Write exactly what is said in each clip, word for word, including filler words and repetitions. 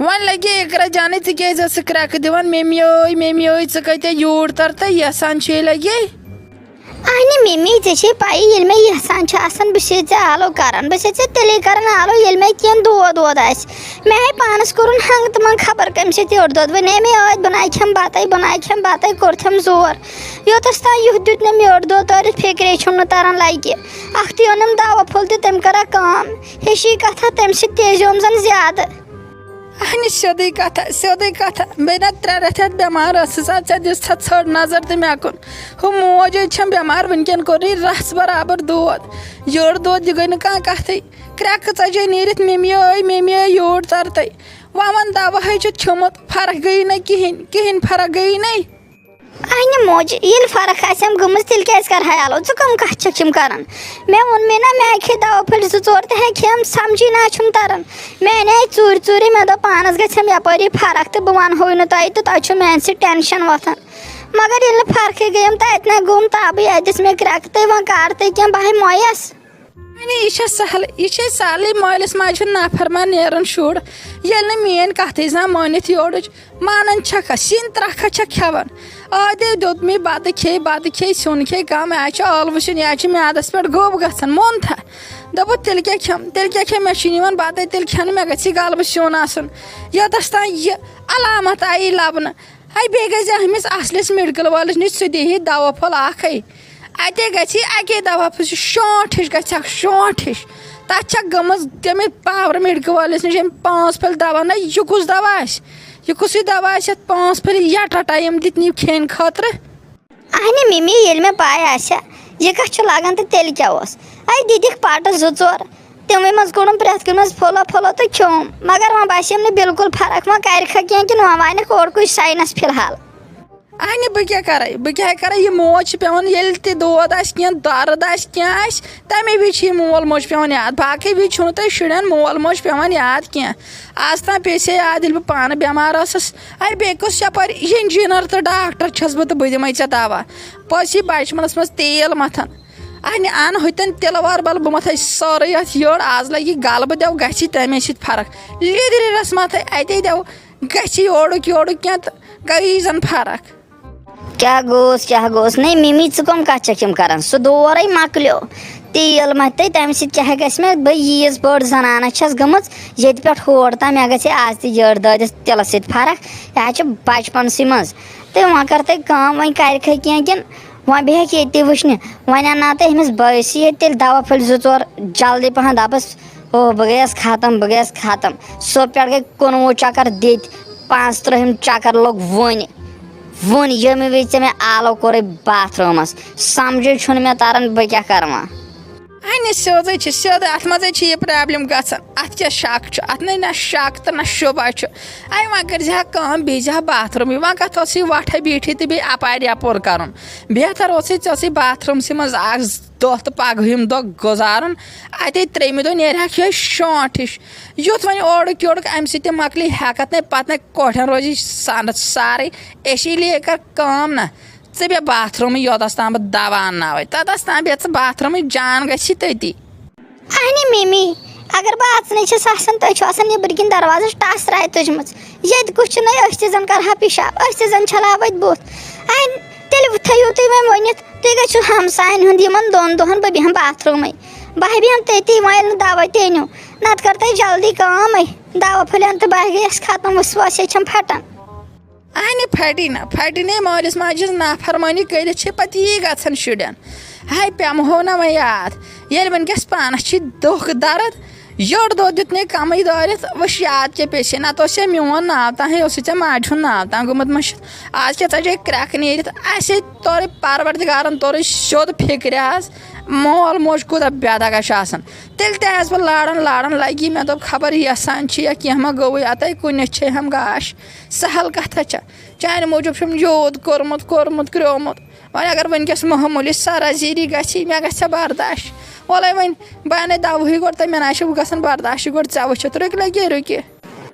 وۄنۍ لگے اقرا جانٕے، ژٕ کیٛازِ ٲسٕکھ کرٛٮ۪کہٕ دِوان؟ مٔمی ٲے، مٔمی ٲے، ژٕ کَتہِ یوٗر تَر تہٕ یَژھان چھے لگے؟ اہنہِ مِمی، ژےٚ چھے پَیی، ییٚلہِ مےٚ یَژھان چھُ آسان، بہٕ چھسے ژےٚ آلو کران، بہٕ چھسے ژےٚ تیٚلے کران آلو، ییٚلہِ مےٚ کینٛہہ دود وود آسہِ۔ مےٚ آیہِ پانَس کوٚرُن ہنٛگ تہٕ منٛگ خبر کٔمۍ سۭتۍ یوٚڑ دود، وۄنۍ آے مےٚ ٲدۍ، بہٕ نَے کھٮ۪م بَتَے، بہٕ نَے کھٮ۪م بَتَے، کوٚرتھَم زور۔ یوٚتَس تام یُتھ دیُت نہٕ مےٚ یوٚڑ دود تٲرِتھ، فِکرے چھُم نہٕ تَران لَگہِ۔ اَکھتُے اوٚنُم دَوا پھوٚل تہٕ تٔمۍ کٔرا کٲم، ہِشی کَتھا، تَمہِ سۭتۍ تیزیوم زَن زیادٕ۔ اہنہِ سیوٚدُے کتھا، سیوٚدُے کتھا۔ بیٚیہِ نہ ترٛےٚ رٮ۪تھ ہٮ۪تھ بٮ۪مار ٲسٕس، ژٕ ژےٚ دِژ ژھا ژھٔڑ نظر تہِ مےٚ کُن۔ ہُہ موج حظ چھم بٮ۪مار، وٕنکٮ۪ن کوٚرُے رژھ برابر دود۔ یٔڑ دود، یہِ گٔے نہٕ کانٛہہ کتھٕے۔ کرٛٮ۪کہٕ ژجے نیٖرِتھ، مِمی ٲے، مِمی ٲے یوٗر ترتٕے۔ وۄنۍ وَن، دوا ہے چھُ کھیوٚمُت، فرق گٔیی نہ کِہیٖنۍ، کِہیٖنۍ فرق گٔیی نَے۔ اہنہِ موج، ییٚلہِ فرق آسٮ۪م گٔمٕژ، تیٚلہِ کیٛازِ کرٕ ہیالو؟ ژٕ کٕم کتھٕ چھکھ یِم کران؟ مےٚ ووٚن مے نا، مےٚ کھے دوا پھٔلۍ زٕ ژور تہٕ ہیٚکہِ ہم سمجھی نہ چھُم تران۔ مےٚ انے ژوٗرِ ژوٗرِ، مےٚ دوٚپ پانس گژھٮ۪م یپٲری فرق تہٕ بہٕ ونہوے نہٕ تۄہہِ تہٕ تۄہہِ چھو میانہِ سۭتۍ ٹینشن وۄتھان۔ مگر ییٚلہِ نہٕ فرقٕے گٔیم تہٕ اتہِ نہ گوٚم تابٕے، اتہِ دِژ مےٚ کرٛٮ۪کہٕ تہٕ وۄنۍ کر تہٕ کینٛہہ، بہٕ ہے مۄیس۔ یعنی یہِ چھےٚ سہل، یہِ چھےٚ سہلٕے، مٲلِس ماجہِ ہُنٛد نافرمان نیرُن شُر۔ ییٚلہِ نہٕ میٲنۍ کتھٕے زانٛہہ مٲنِتھ یورٕچ، مانان چھکھا، سِنۍ ترکھا چھکھ کھٮ۪وان۔ آدے دیُت مےٚ بتہٕ کھے، بتہٕ کھے، سیُن کھے کم، یا چھُ ٲلوٕ سیُن، یا چھُ میادس پٮ۪ٹھ گوٚب گژھان، مون تھا۔ دوٚپُکھ، تیٚلہِ کیٛاہ کھٮ۪م؟ تیٚلہِ کیٛاہ کھٮ۪م؟ مےٚ چھُنہٕ یِوان بتَے، تیٚلہِ کھٮ۪نہٕ، مےٚ گژھِ یہِ غلبہٕ سیُن آسُن۔ یوٚتس تام یہِ علامت آیی لبنہٕ۔ ہے، بیٚیہِ گژھِ أمِس اصلِس میڈیکل وٲلِس نِش، سُہ دِیہِ دوا پھوٚل اکھ ہے۔ اتے گژھِ اکے دوا پھوٚل، سُہ شونٛٹھ ہِش گژھِ اکھ، شونٛٹھ ہِش۔ تتھ چھےٚ گٔمٕژ تٔمِس پاورٕ میڈیکل وٲلِس نِش أمۍ پانٛژھ پھٔلۍ دوا۔ نہ، یہِ کُس دوا آسہِ؟ یہِ کُسٕے دوا آسہِ یتھ پانٛژھ پھٔلۍ یٹا ٹایم دِتھ نِو کھیٚنہٕ خٲطرٕ؟ اہنہِ مِمی، ییٚلہِ مےٚ پاے آسہِ ہا، یہِ کتھ چھُ لگان تہٕ تیٚلہِ کیٛاہ اوس؟ اے دِتِکھ پٹہٕ زٕ ژور، تِموٕے منٛز کوٚڑُم پرٛٮ۪تھ کُنہِ منٛز پھوٚلہ پھوٚلہ تہٕ کھیوٚم، مگر وۄنۍ باسیٚم نہٕ بالکل فرق۔ وۄنۍ کرِکھا کینٛہہ کِنہٕ وۄنۍ وانٮ۪کھ اورکُے ساینس فی الحال؟ اہنہِ، بہٕ کیٛاہ کرے، بہٕ کیٛاہ کرے؟ یہِ موج چھِ پٮ۪وان، ییٚلہِ تہِ دود آسہِ، کینٛہہ درد آسہِ، کینٛہہ آسہِ، تَمے وِزِ چھِ یہِ مول موج پٮ۪وان یاد۔ باقٕے وِزِ چھُنہٕ تۄہہِ شُرٮ۪ن مول موج پٮ۪وان یاد کینٛہہ۔ آز تام پیٚیہِ سے یاد، ییٚلہِ بہٕ پانہٕ بٮ۪مار ٲسٕس۔ اَے، بیٚیہِ کُس یپٲرۍ اِنجیٖنر تہٕ ڈاکٹر چھَس بہٕ تہٕ بہٕ دِمَے ژےٚ دوا؟ پوٚز چھِ بچپنس منٛز تیٖل مَتھان۔ اَنہِ اَن ہُتٮ۪ن تِلہٕ وار بَل، بہٕ مَتھَے سٲرٕے اَتھ یٔڑ۔ آز لَگہِ یہِ غلبہٕ دٮ۪و، گژھِ تَمے سۭتۍ فرق۔ لیٚدرِ رَس مَتھَے اَتے دٮ۪و، گژھِ یورُک یورُک کینٛہہ تہٕ گٔیی زَن فرق۔ کیٛاہ گوٚوس، کیٛاہ گوٚوس؟ نَے مِمی، ژٕ کَم کَتھ چھَکھ یِم کَران؟ سُہ دورَے مۄکلیو۔ تیٖل مَتھِ تَمہِ سۭتۍ کیٛاہ گژھِ مےٚ؟ بہٕ ییٖژ بٔڑ زَنانہ چھَس گٔمٕژ، ییٚتہِ پٮ۪ٹھ ہور تام مےٚ گژھِ آز تہِ یٔڑ دٲدِس تِلَس سۭتۍ فرق۔ یہِ حظ چھِ بَچپَنسٕے منٛز۔ تہٕ وۄنۍ کَر تہٕ کٲم، وۄنۍ کَرِکھَے کینٛہہ کِنہٕ وۄنۍ بیٚہَکھ ییٚتی وٕچھنہِ؟ وۄنۍ اَنناو تہٕ أمِس بٲیسٕے ییٚتہِ تیٚلہِ دوا پھٔلۍ زٕ ژور جلدی پَہَن، دَپَس، او، بہٕ گٔیَس ختم، بہٕ گٔیَس ختم۔ سُہ پٮ۪ٹھ گٔے کُنوُہ چکر دِتۍ، پانٛژھ ترٛہِم چکر لوٚگ وُنہِ۔ وُنہِ ییٚمہِ وِزِ ژےٚ مےٚ آلو کوٚرُے باتھ روٗمَس، سمجھے چھُنہٕ مےٚ تران بہٕ کیٛاہ کرٕ وۄنۍ۔ اَنہِ سیوٚدُے چھِ، سیوٚدُے، اَتھ منٛزَے چھِ یہِ پرابلم گژھان۔ اَتھ کیٛاہ شک چھُ؟ اَتھ نَے نہ شک تہٕ نہ شُبہ چھُ۔ اَے وۄنۍ کٔرۍ زِ ہا کٲم، بیٚیہِ زِ ہا باتھ روٗمٕے۔ وۄنۍ کَتھ اوسُے وۄٹھَے بیٖٹھٕے تہٕ بیٚیہِ اَپارِ یَپور کَرُن؟ بہتر اوسُے، ژےٚ اوسُے باتھ روٗمسٕے منٛز اَکھ دۄہ تہٕ پگہٕے ہُم دۄہ گُزارُن۔ اَتے ترٛیٚیمہِ دۄہ نیرِ ہاکھ یِہوٚے شونٛٹھ ہِش۔ یُتھ وۄنۍ اورُک یورُک اَمہِ سۭتۍ تہِ مۄکلی ہٮ۪کَتھ نَے، پَتہٕ نَے کوٹھٮ۪ن روزِ سَنَتھ سارٕے۔ اسی لیے کَر کٲم نہ، ژٕ بیٚہہ باتھ روٗمٕے، یوٚتَس تام بہٕ دَوا اَنناوَے، توٚتَس تام بیٚہہ ژٕ باتھ روٗمٕے، جان گژھی تٔتی۔ اہنہِ مِمی، اگر بہٕ اَژنٕے چھَس آسان، تُہۍ چھِو آسان نیٚبٕرۍ کِنۍ دروازَس ٹَس ترٛاے تُجمٕژ۔ ییٚتہِ کُس چھُ نَے، أسۍ تہِ زَن کَرٕہا پِشاب، أسۍ تہِ زَن چھَلہاو اَتہِ بُتھ۔ اہنہِ، تیٚلہِ تھٲیِو تُہۍ وۄنۍ ؤنِتھ، تُہۍ گٔژھِو ہمساین ہُنٛد یِمن دۄن دۄہن، بہٕ بیٚہمہٕ باتھ روٗمے۔ بہٕ بیٚہمہٕ تٔتی، وۄنۍ ییٚلہِ نہٕ دوا تہِ أنِو، نتہٕ کر تۄہہِ جلدی کٲمے۔ دوا پھٔلۍ اَن تہٕ بہٕ گٔیَس ختم، وسواس چھم پھٹان۔ اہنہِ پھٹی نہ، پھٹی نے، مٲلِس ماجہِ ہٕنٛز نافرمٲنی کٔرِتھ چھِ پتہٕ یی گژھان شُرٮ۪ن۔ ہاے، پٮ۪مہو نہ وۄنۍ یاد، ییٚلہِ وٕنکیٚس پانس چھِ دۄکھ درد، یٔڑ دۄہ دیُت نے کمٕے دٲرِتھ، وٕچھ یاد کیٛاہ پیٚیہِ، نتہٕ اوس ہے میون ناو تام، ہے اوسُے ژےٚ ماجہِ ہُنٛد ناو تام گوٚمُت مٔشِتھ۔ آز کیٛاہ ژَجے کرٛٮ۪کھ نیٖرِتھ؟ اَسے توٚرُے پروردگارن، توٚرُے سیوٚد فِکرِ آز، مول موج کوٗتاہ بے دگا چھُ آسان۔ تیٚلہِ تہِ آیَس بہٕ لاران لاران لگی، مےٚ دوٚپ، خبر یژھان چھِ یا کینٛہہ ما گوٚوُے، اَتے کُنِتھ چھے ہم گاش۔ سہل کتھا چھےٚ، چانہِ موٗجوٗب چھُم یوٗت کوٚرمُت، کوٚرمُت، کرٛیومُت۔ وۄنۍ اگر وٕنکیٚس معموٗلی سرا زیٖری گژھی، مےٚ گژھِ برداش۔ وَلَے وۄنۍ بہٕ اَنَے دَوہٕے گۄڈٕ تہٕ مےٚ نہ چھُ گژھان برداشٕے گۄڈٕ ژےٚ وٕچھِتھ۔ رُکہِ لَگے رُکہِ۔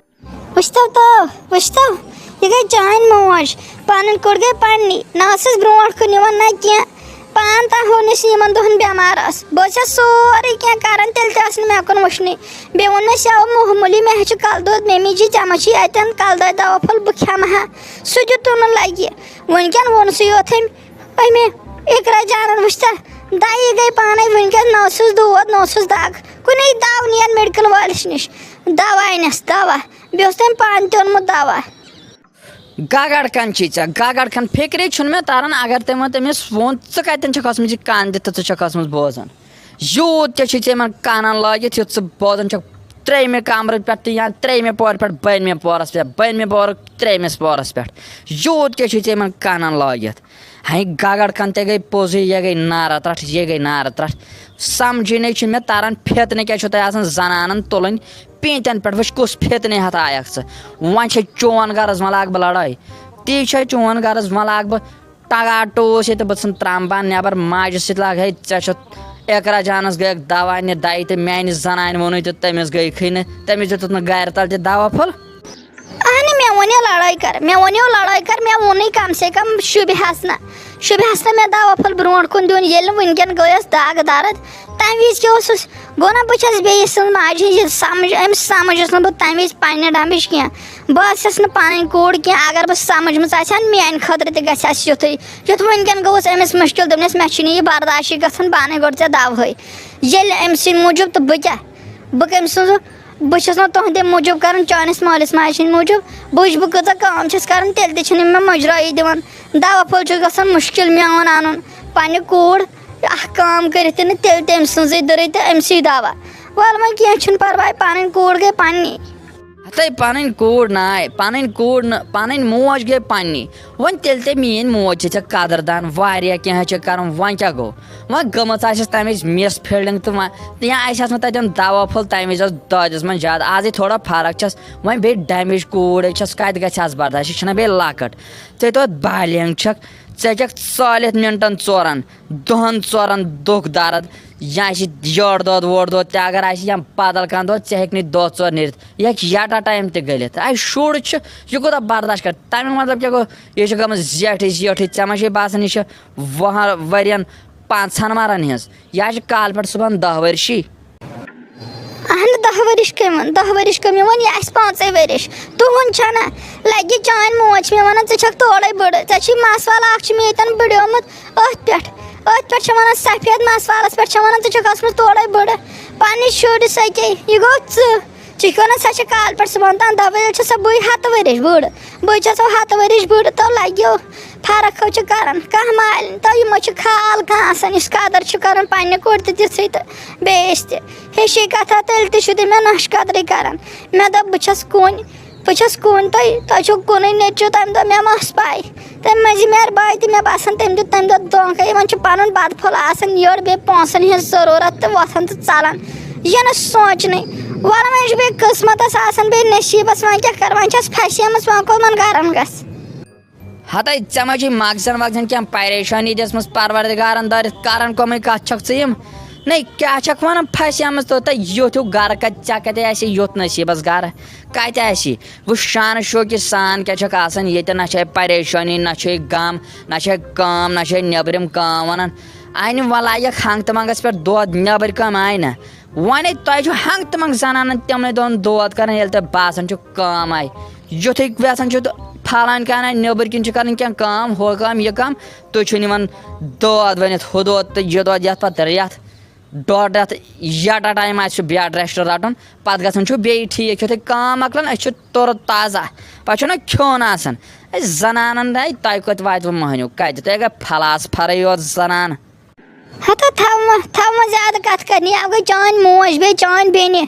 وٕچھتو تو، وٕچھتو، یہِ گٔے چٲنۍ موج۔ پَنٕنۍ کوٚر گٔے پَننی۔ نہ ٲسٕس برونٛٹھ کُن یِوان نہ کینٛہہ۔ پان تام ہوٚو نہٕ أسۍ یِمن دۄہن بٮ۪مار ٲس۔ بہٕ ٲسٕس سورُے کینٛہہ کران، تیٚلہِ تہِ ٲس نہٕ مےٚ کُن وٕچھنٕے۔ بیٚیہِ ووٚن مےٚ، "یہِ آو معموٗلی، مےٚ چھُ کلہٕ دود، مےٚ میٖجہِ چمچی اَتٮ۪ن کلہٕ دادِ دوا پھوٚل، بہٕ کھٮ۪مہٕ ہا۔" سُہ دیُتُن نہٕ لگہِ۔ وٕنکٮ۪ن ووٚن سُہ یوت أمۍ، أمۍ اقرا جانن، وٕچھ تہ، دَیی گٔے پانے۔ وٕنکٮ۪ن نہ اوسُس دود، نہ اوسُس دگ، کُنی دو نِین میڈیکل وٲلِس نِش۔ دوا أنِس، دوا۔ بیٚیہِ اوس تٔمۍ پانہٕ تہِ اوٚنمُت دوا۔ گگڑ کن چھی ژےٚ، گگڑ کن۔ فکرے چھُنہٕ مےٚ تران، اگر تٔمۍ وۄنۍ تٔمِس ووٚن، "ژٕ کتٮ۪ن چھکھ ٲسمٕژ یہِ کن دِتھ تہٕ ژٕ چھکھ ٲسمٕژ بوزان؟ یوٗت کیٛاہ چھُے ژےٚ یِمن کنن لٲگِتھ، یُتھ ژٕ بوزان چھکھ ترٛیٚیمہِ کمرٕ پٮ۪ٹھ تہِ یا ترٛیٚیمہِ پورٕ پٮ۪ٹھ بٔنمہِ پورس پٮ۪ٹھ، بٔنمہِ پورٕ ترٛیٚیمِس پورس پٮ۪ٹھ؟ یوٗت کیٛاہ چھُے ژےٚ یِمن کنن لٲگِتھ؟" ہے گگڑ کن، تہِ گٔے پوٚزٕے، یہِ گٔے نارٕ ترٛٹھ، یہِ گٔے نارٕ ترٛٹھ۔ سمجھے نہٕ چھُ مےٚ تران، فتنہٕ کیٛاہ چھُو تۄہہِ آسان زنانن تُلٕنۍ؟ پیٖنتٮ۪ن پٮ۪ٹھ وٕچھ، کُس فتنہٕ ہٮ۪تھ آیکھ ژٕ۔ وۄنۍ چھے چون غرض، وۄنۍ لاگہٕ بہٕ لڑٲے۔ تی چھے چون غرض، وۄنۍ لاگہٕ بہٕ ٹنگاٹوٗس ییٚتہِ، بہٕ ژھٕن ترٛامہٕ بانہٕ نٮ۪بر، ماجہِ سۭتۍ لاگہٕ۔ ہے، ژےٚ چھُتھ اقرا جانس گٔیکھ دوا نہِ دَیہِ تہٕ میانہِ زنانہِ ووٚنُے تہٕ تٔمِس گٔیکھٕے نہٕ، تٔمِس دیُتُتھ نہٕ گرِ تل تہِ دوا پھوٚل۔ اہنہِ، مےٚ ووٚن یہِ لڑٲے کر، مےٚ ووٚن یہِ لڑٲے کر، مےٚ ووٚنُے کم سے کم شوٗبہِ ہس نہ، شوٗبہِ ہس نہ مےٚ دوا پھوٚل برونٛٹھ کُن دیُن، ییٚلہِ نہٕ وٕنکٮ۪ن گٔیس دگ درد۔ تمہِ وِزِ کیٛاہ اوسُس؟ گوٚو نہ، بہٕ چھَس بیٚیِس سٕنٛز ماجہِ ہِنٛز یہِ سمجھ، أمِس سمجھس نہٕ بہٕ تمہِ وِزِ پننہِ ڈمبٕچ کینٛہہ۔ بہٕ ٲسٕس نہٕ پنٕنۍ کوٗر کینٛہہ، اگر بہٕ سمجھمٕژ آسہِ ہا، میانہِ خٲطرٕ تہِ گژھِ ہا یُتھُے، یُتھ وٕنکٮ۪ن گوٚوُس أمِس مُشکل، دوٚپنس، "مےٚ چھُنہٕ یہِ برداشٕے گژھان، بہٕ انَے گۄڈٕ ژےٚ دوہٕے۔ ییٚلہِ أمۍ سٕنٛدِ موٗجوٗب تہٕ بہٕ کیٛاہ؟" بہٕ کٔمۍ سٕنٛز، بہٕ چھَس نہٕ تُہٕنٛدِ موٗجوٗب کَران، چٲنِس مٲلِس ماجہِ ہِنٛدِ موٗجوٗب۔ بہٕ وٕچھِ بہٕ کۭژاہ کٲم چھَس کَران، تیٚلہِ تہِ چھِنہٕ یِم مےٚ مُجرٲیی دِوان۔ دَوا پھوٚل چھُ گژھان مُشکِل میون اَنُن۔ پنٛنہِ کوٗر اَکھ کٲم کٔرِتھ تہِ نہٕ، تیٚلہِ تٔمۍ سٕنٛزٕے دٔرٕے تہٕ أمۍ سٕے دَوا۔ وَلہٕ وۄنۍ کینٛہہ چھُنہٕ پَرواے، پَنٕنۍ کوٗر گٔے پنٛنی۔ ہَتَے پَنٕنۍ کوٗر ناے، پَنٕنۍ کوٗر نہٕ، پَنٕنۍ موج گٔے پنٛنی۔ وۄنۍ تیٚلہِ تہِ میٛٲنۍ موج چھِ ژےٚ قدردان، واریاہ کینٛہہ چھِ کَرُن، وۄنۍ کیٛاہ گوٚو؟ وۄنۍ گٔمٕژ آسٮ۪س تَمہِ وِزِ مِس فیٖلڈِنٛگ تہٕ وۄنۍ، تہٕ یا آسہِ ہَس نہٕ تَتٮ۪ن دَوا پھوٚل، تَمہِ وِزِ ٲس دٲدِس منٛز زیادٕ، آزٕے تھوڑا فرق چھَس۔ وۄنۍ بیٚیہِ ڈیمیج کوٗر چھَس، کَتہِ گژھِ آز برداش؟ یہِ چھَنہ بیٚیہِ لۄکٕٹ۔ ژےٚ توتہِ بالینٛگ چھَکھ، ژےٚ کیٛاہ ژٲلِتھ مِنٹَن ژورَن، دۄہَن ژورَن دُکھ درد، یا آسہِ یٔڈ دود ووٚڑ دود تہِ اگر آسہِ، یا بدل کانٛہہ دود، ژےٚ ہیٚکہِ نہٕ دۄہ ژور نیٖرِتھ، یہِ ہیٚکہِ یَٹا ٹایم تہِ گٔلِتھ۔ اَے شُر چھُ، یہِ کوٗتاہ برداش کَرِ؟ تَمیُک مطلب کیٛاہ گوٚو؟ یہِ چھِ گٔمٕژ زیٹھٕے زیٹھٕے۔ ژےٚ ما چھے باسان یہِ چھِ وُہَن ؤرِیَن پانٛژَن مَرَن ہِنٛز؟ یہِ ہا چھِ کالہٕ پٮ۪ٹھ صُبحَن دَہ ؤرشی۔ اہن، دَہ ؤرِش کٔمۍ ووٚن؟ دَہ ؤرِش کٔمۍ ووٚن؟ یہِ آسہِ پانٛژَے ؤرِش۔ تُہُنٛد چھَنہ؟ لَگہِ چٲنۍ موج چھِ مےٚ وَنان، "ژٕ چھَکھ تورَے بٕڑٕ، ژےٚ چھُے مَس وَل اَکھ چھُ مےٚ ییٚتٮ۪ن بٕڑیومُت أتھۍ پٮ۪ٹھ، أتھۍ پٮ۪ٹھ چھِ وَنان سفید مَس والَس پٮ۪ٹھ چھِ وَنان، ژٕ چھَکھ ٲسمٕژ تورَے بٕڑٕ۔" پنٛنِس شُرِس أکے، یہِ گوٚو ژٕ۔ ژٕ چھُکھ وَنان، سۄ چھےٚ کالہٕ پٮ۪ٹھ صُبحَن تام دَپان، ییٚلہِ چھےٚ سۄ بٕے ہَتہٕ ؤرِش بٕڑ، بٕے چھَسو ہَتہٕ ؤرِش بٕڑ، تو لَگیو فرق ہو چھِ کَران۔ کانٛہہ مالِنۍ، تو یِمو چھِ خال کانٛہہ آسان، یُس قدر چھُ کَران پنٛنہِ کورِ تہِ تِژھٕے تہٕ بیٚیِس تہِ۔ ہِشی کَتھا، تیٚلہِ تہِ چھُو تُہۍ مےٚ نۄشہِ قدرٕے کَران۔ مےٚ دوٚپ، بہٕ چھَس کُنۍ، بہٕ چھَس کُنۍ، تۄہہِ، تۄہہِ چھو کُنُے نیٚچوٗ، تَمہِ دۄہ مےٚ مہ ٲس پَے۔ تَمہِ مٔنٛزۍ مےٚ بَے تہِ مےٚ باسان، تٔمۍ دیُت تَمہِ دۄہ دھونٛکھَے۔ یِمَن چھُ پَنُن بَتہٕ پھوٚل آسان، یٔڑ بیٚیہِ پونٛسَن ہِنٛز ضروٗرت تہٕ وۄتھان تہٕ ژَلان۔ یہِ نہٕ سونٛچنٕے۔ وَلہٕ وۄنۍ چھُ بیٚیہِ قٕسمَتَس آسان، بیٚیہِ نصیٖبَس، وۄنۍ کیٛاہ کَرٕ، وۄنۍ چھَس پھَسیمٕژ، وۄنۍ کَمَن گَرَن گژھِ؟ ہَتَے ژےٚ ما چھُے مۄخصر وۄخصر کینٛہہ پریشٲنی دِژمٕژ پروردگارَن دٲرِتھ، کَرَن کَمٕے کَتھ چھَکھ ژٕ یِم؟ نَے کیٛاہ چھَکھ وَنان پھَسیمٕژ توٚتام، یُتھ ہیوٗ گَرٕ کَتہِ، ژےٚ کَتہِ آسی یُتھ نصیٖبَس گَرٕ؟ کَتہِ آسی؟ وۄنۍ شانہٕ شوقہِ سان کیٛاہ چھَکھ آسان ییٚتہِ، نہ چھے پریشٲنی، نہ چھے غم، نہ چھے کٲم، نہ چھے نیٚبرِم کٲم وَنان۔ اَنہِ وَلایَکھ ہنٛگتہٕ منٛگَس پٮ۪ٹھ دۄد، نیٚبٕرۍ کٲم آیہِ نہ۔ وۄنۍ ہے تۄہہِ چھُو ہنٛگتہٕ منٛگہٕ زَنانَن تِمنٕے دۄہَن دود کَران، ییٚلہِ تۄہہِ باسان چھُ کٲم آیہِ۔ یُتھُے یَژھان چھُ تہٕ پھلٲنۍ کانٛہہ اَنہِ نیٚبٕرۍ کِنۍ چھُ کَران کینٛہہ کٲم، ہُہ کٲم، یہِ کٲم، تُہۍ چھِو نِوان دود ؤنِتھ ہُہ دود تہٕ یہِ دود، یَتھ پَتہٕ رٮ۪تھ ڈۄڈ رٮ۪تھ یَٹا ٹایم آسہِ سُہ bed rest رَٹُن، پَتہٕ گژھان چھُ بیٚیہِ ٹھیٖک۔ یُتھُے کٲم مۄکلان، أسۍ چھِ تُرٕ تازٕ، پَتہٕ چھُنہ کھیوٚن آسان۔ أسۍ زَنانَن، ہے، تۄہہِ کوٚت واتِوٕ مٔہنیوٗ؟ کَتہِ؟ تۄہہِ گٔے فلاسفرٕے یوت زَنان۔ ہتا تھاو مہ، تھاو مہ زیادٕ کَتھ کَرنہِ، یَوٕ گٔے چٲنۍ موج، بیٚیہِ چٲنۍ بیٚنہِ۔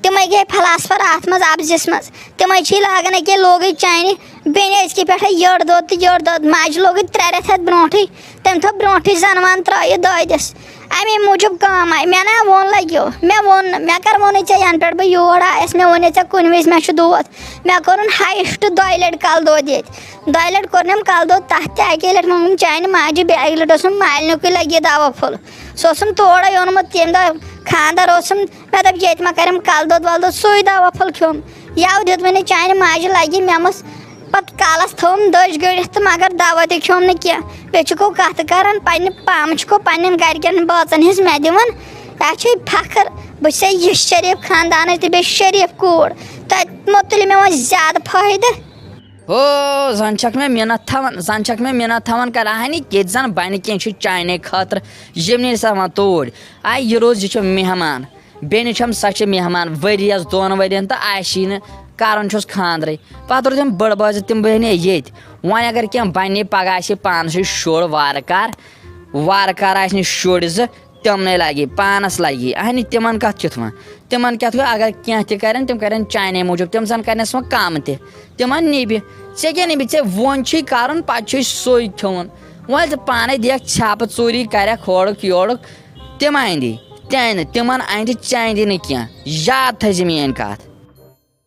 تِمَے گٔے فلاسفر اَتھ منٛز اَپزِس منٛز۔ تِمَے چھِ لاگان أکیٛاہ لوگٕے چانہِ بیٚنہِ أزکہِ پٮ۪ٹھَے یٔڈ دۄد تہٕ یٔڈ دۄد۔ ماجہِ لوگٕے ترٛےٚ رٮ۪تھ ہٮ۪تھ برونٛٹھٕے۔ تٔمۍ تھوٚو برونٛٹھٕے زَنوان ترٛٲیِتھ دٲدِس۔ اَمے موٗجوٗب کٲم آیہِ۔ مےٚ نا ووٚن لَگیو۔ مےٚ ووٚن نہٕ۔ مےٚ کَر ووٚنُے ژےٚ یَنہٕ پٮ۪ٹھ بہٕ یور آیَس؟ مےٚ ووٚنے ژےٚ کُنہِ وِزِ مےٚ چھُ دود۔ مےٚ کوٚرُن highest دۄیہِ لَٹہِ کَلہٕ دود ییٚتہِ۔ دۄیہِ لَٹہِ کوٚرنَم کَلہٕ دود، تَتھ تہِ اَکے لَٹہِ مونٛگُم چانہِ ماجہِ، بیٚیہِ اَکہِ لَٹہِ اوسُم مالِنیُکُے لَگہِ یہِ دَوا پھوٚل۔ سُہ اوسُم تورَے اوٚنمُت، ییٚمہِ دۄہ خانٛدَر اوسُم، مےٚ دوٚپ، ییٚتہِ ما کَرٮ۪م کَلہٕ دود وَلہٕ دود، سُے دَوا پھوٚل کھیوٚم۔ یَوٕ دیُت مےٚ نہٕ چانہِ ماجہِ لَگہِ، مےٚ مٔژھ پتہٕ کالس تھٲوٕم دٔج گٔڑِتھ تہٕ مگر دوا تہِ کھیوٚم نہٕ کینٛہہ۔ بیٚیہِ چھُکو کتھٕ کران، پننہِ پامہٕ چھُکو پننٮ۪ن گرِکٮ۪ن بٲژن ہٕنٛز مےٚ دِوان۔ اَسہِ چھُے فخر، بہٕ چھسے یہِ شریٖف خاندانٕچ تہٕ بیٚیہِ شریٖف کوٗر۔ تۄہہِ مہ تُلہِ مےٚ وۄنۍ زیادٕ فٲیدٕ۔ ہو، زن چھکھ مےٚ مِنت تھاوان، زن چھکھ مےٚ مِنت تھاوان کران، ہنی ییٚتہِ زن بنہِ کینٛہہ چھُ چانے خٲطرٕ، یِم نہٕ سا وۄنۍ توٗرۍ۔ آے یہِ روز، یہِ چھُ مہمان۔ بیٚنہِ چھَم، سۄ چھِ مہمان ؤریَس دۄن ؤرِین تہٕ آسی نہٕ، کَران چھُس خانٛدرٕے۔ پَتہٕ روٗدِم بٔڑ بٲژ تِم بیٚہنے ییٚتہِ۔ وۄنۍ اگر کینٛہہ بَنے، پَگاہ آسہِ پانَسٕے شُر وارٕ کار، وارٕ کار آسہِ نہٕ شُرۍ زٕ، تِمنٕے لَگہِ، پانَس لَگہِ۔ اَہنہِ تِمَن کَتھ کیُتھ وۄنۍ؟ تِمَن کیٛاہ گوٚو؟ اگر کینٛہہ تہِ کَرن، تِم کَرن چانے موٗجوٗب، تِم زَن کَرنَس وۄنۍ کَم تہِ۔ تِمَن نِبہِ۔ ژےٚ کیٛاہ نِبہِ؟ ژےٚ ووٚن چھُے کَرُن، پَتہٕ چھُے سُے کھیوٚن۔ وۄنۍ ژٕ پانَے دِکھ ژھٮ۪پہٕ ژوٗری، کَرٮ۪کھ ہورُک یورُک۔ تِم اَندِ، تہِ اَندِ، تِمن اَندِ چاندِ نہٕ کینٛہہ۔ یاد تھٲیزِ میٲنۍ کتھ۔